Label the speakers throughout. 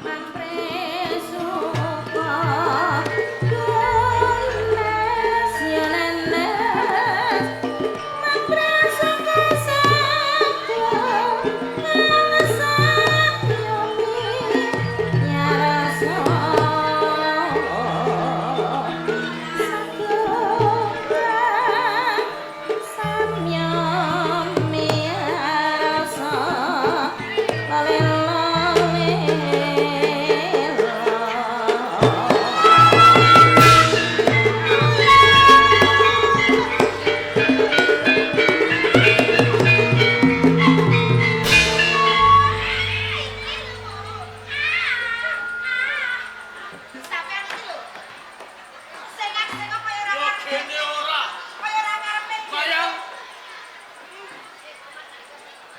Speaker 1: Mampre suka Gunes ya nenes Mampre suka sago Samyomi ya rasa Samyomi rasa Lalelo.
Speaker 2: Sampeyan iki lho. Sengak-sengok kaya ora
Speaker 3: Yo
Speaker 2: karepe.
Speaker 3: gene ora.
Speaker 2: Kaya ora karepe.
Speaker 3: Mayang.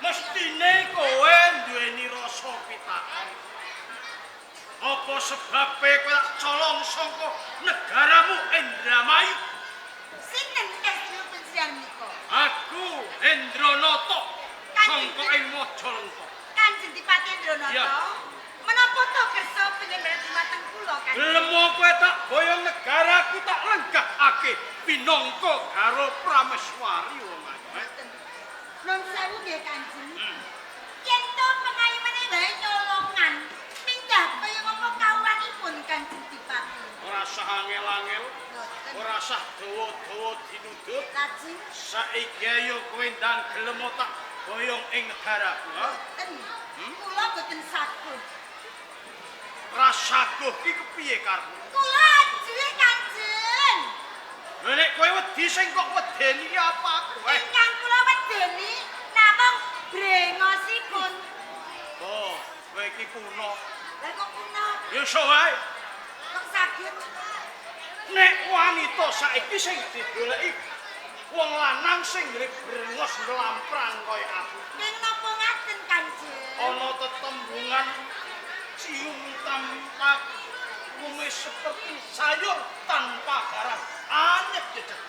Speaker 3: Mestine kowe duweni rasa pitakon. Apa sebabe kowe tak colong saka negaramu Indramayu?
Speaker 2: Sinten estri panjenengan menika?
Speaker 3: Aku Hendranata sangka ing Majalengka.
Speaker 2: Kanjeng Dipati Indranata.
Speaker 3: Iya.
Speaker 2: Menapa to kersa penyembahan dumateng kula, Kanjeng?
Speaker 3: Lemo kowe tak boyong negaraku tak lenggahake pinangka garwa Prameswari wong ayu.
Speaker 2: Nun sewu nggih, Kanjeng. Yen to pengayemane wae nyolongan, minggah kaya ngapa kawuranipun Kanjeng Dipati?
Speaker 3: Ora sah angel-angel,
Speaker 2: Boten.
Speaker 3: ora sah dawa-dawa dinudut.
Speaker 2: Lajeng
Speaker 3: Saiki ayo kowe ndang gelem tak boyong ing negaraku, ha?
Speaker 2: boten. Kula boten saguh.
Speaker 3: Rasaguh ki kepiye karepmu?
Speaker 2: Kula ajuwe, Kanjeng.
Speaker 3: Lha nek kowe wedi sing kok wedeni apa kowe?
Speaker 2: Ingkang kula wedeni namung brengosipun.
Speaker 3: Oh, kowe iki kuno.
Speaker 2: Lah kok kuno?
Speaker 3: Ya iso wae.
Speaker 2: Kok saged?
Speaker 3: Nek wanita saiki sing digoleki wong lanang sing duwe brengos nglamprang kaya aku.
Speaker 2: Ning napa ngaten, Kanjeng?
Speaker 3: Ana tetembungan cium tanpa kumis seperti sayur tanpa garam. Anyep jejeg.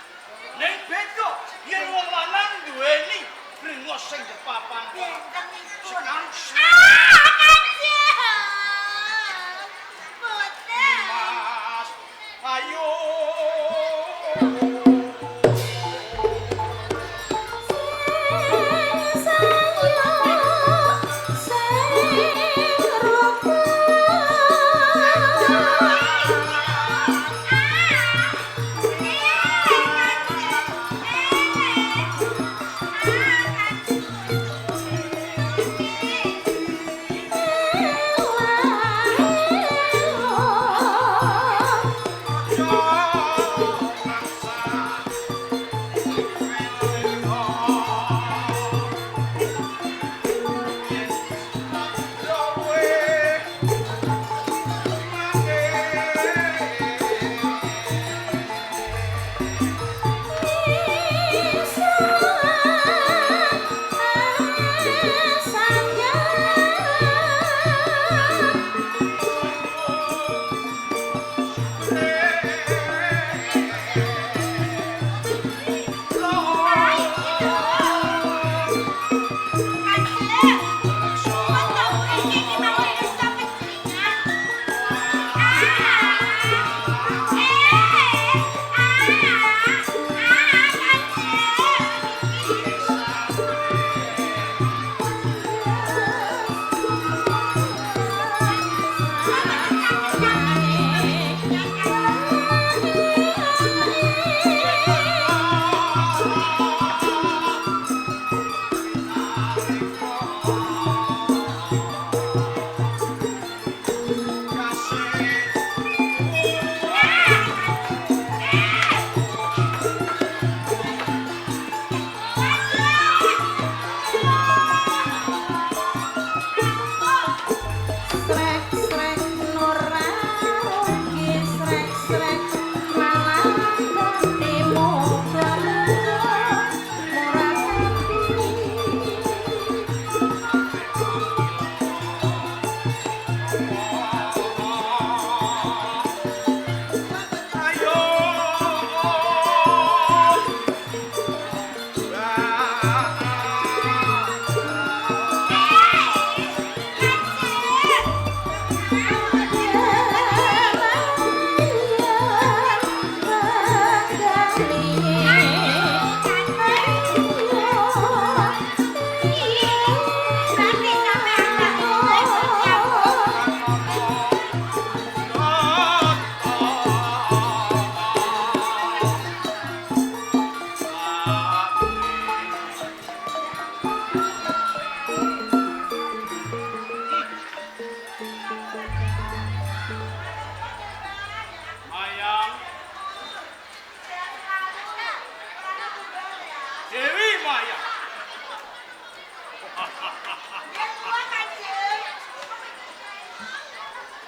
Speaker 3: Ning beda yen wong lanang duweni brengos sing depapang.
Speaker 2: Bentenipun.
Speaker 3: Sekarang
Speaker 2: Ah, Kanjeng. Boten.
Speaker 3: Mas, ayo.
Speaker 2: Ah,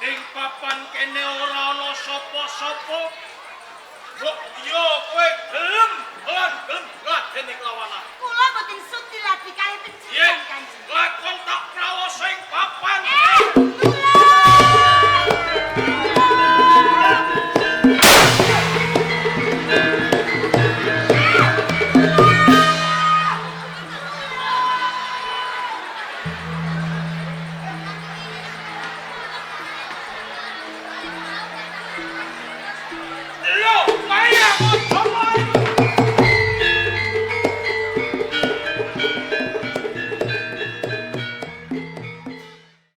Speaker 3: Ing papan kene ora ana sapa-sapa. Mbok yo kowe gelem lan gelem ngladeni kelawan aku.
Speaker 2: Kula mboten sudi lagi kali
Speaker 3: Yen
Speaker 2: panjenengan, Kanjeng.
Speaker 3: lakon tak prawasa ing papan.
Speaker 2: Eh!